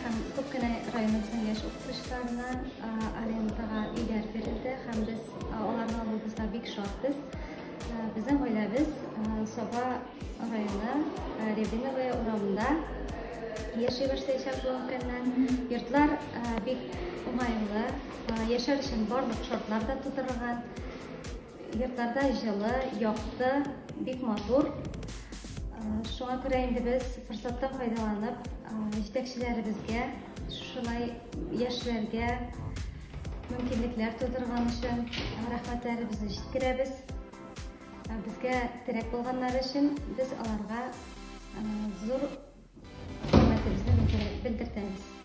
һәм күп кенә районыбызның яшь укытучыларына арендага өйләр бирелде һәм без аларны алуыбызга бик шатбыз. Безнең гаиләбез Саба районы Рябиновая урамында яши башлаячак бүгенге көннән. Йортлар бик уңайлы, яшәр өчен барлык шартлар да тудырылган. Йортларда җылы, якты, бик матур. Шуңа күрә инде без форсаттан файдаланып, җитәкчеләребезгә шушылай яшьләргә мөмкинлекләр тудырган өчен рәхмәтләребезне җиткерәбез. Безгә терәк булганнары өчен без аларга зур хөрмәтебезне белдертәбез.